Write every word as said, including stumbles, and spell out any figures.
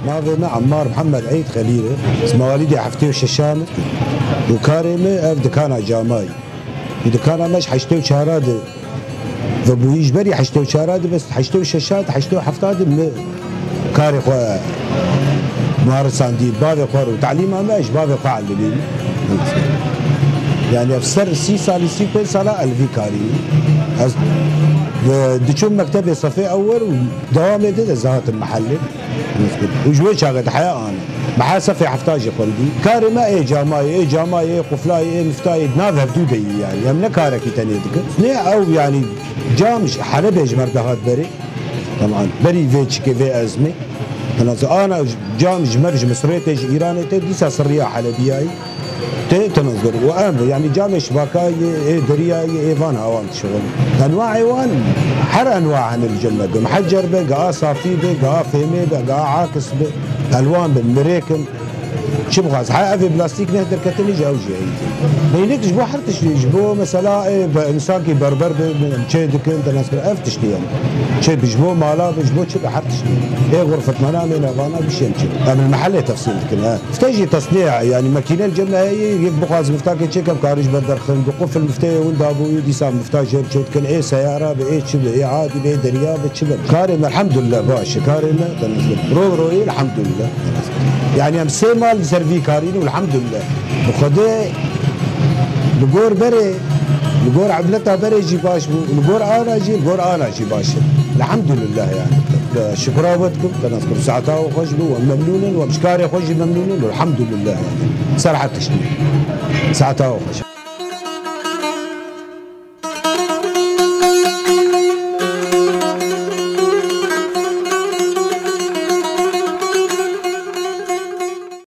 Navê me Emmar Mihemed Eîd Xelîl e. Ez mewalîdê heftê û şeşan im û karê min ev dikana camayî. Û dikana me ji heştê û çar de vebûyî, ji berî heştê û çar de, bes heştê û şeşan, heştê û heftan de min karê xwe marisandî, bavê xwe rû. Telîma me ji bavê xwe elimî. Yani ev ser sî salî, sî û pênc sala ez li vî karî. Ez, e, diçûm mektebê sefê ewel û dewamê de ez hatim mehellê. Û ji wê çaxê de heya an. Meha sefê hefta jî xwendî. Karê me ê camayê, ê camayê, ê quflayê, ê miftayê di nav hevdû de yî yani. Em ne karekî tenê dikin. Nê ew yani cam ji Helebê ji me re dihat berê. Tamam. Berî vê çikê, vê ezmê. Ana, ana cam ji me re ji Misirê tê, ji Îranê tê, dîsa sirriya Helebiyayî. Tê, tê nizgir. Û em, yani camê şibaka yê, ê deriyayê, ê van hawan dişixulin. Enwaê wan, her enwa hene li cem me. Gi mihecer be, gi a safî be, gi a fêmê be, gi a akis be. Elwan bin, mirêk in. Çi bixwaz? Ha, evê plastîk neh derketinî ji ew jî heyî. Beynik ji bo her tiştî, ji bo mesela, ê, be, insankî berber be, çê dikin, te nas kir, ev tiştî yani. Çê bi ji bo mala be, ji bo çi be, her tiştî. Ê xurfetmena mê navana bişên çi. Em li mehellê tefsîl dikin, ha. Mifte jî tesnî ye, yanî mekîne li cem me heye, yek bixwaz miftakê çêke, bi karî ji ber derxin, bi qufil mifteyê winda bû, wî dîsa mifta jê re çêdikin, ê seyara be, ê çi be, ê adî be, ê derya be, çi be. Karê me elhamdulillah baş e, karê me tenizdir. Ro royê elhamdulillah. Yanî em sê mal li ser vî karî ne, elhamdulillah. Bi Xwedê li gor berê, li gor evleta berê jî baş bû, li gor ana jî, li gor ana jî baş e. Elhamdulillah yani. Şukra we dikim, tenizdir. Saeta we xweş bû, we memnûn in, we bi ji karê xwe jî memnûn in, elhamdulillah yani. Ser her tiştî. Saeta we xweş.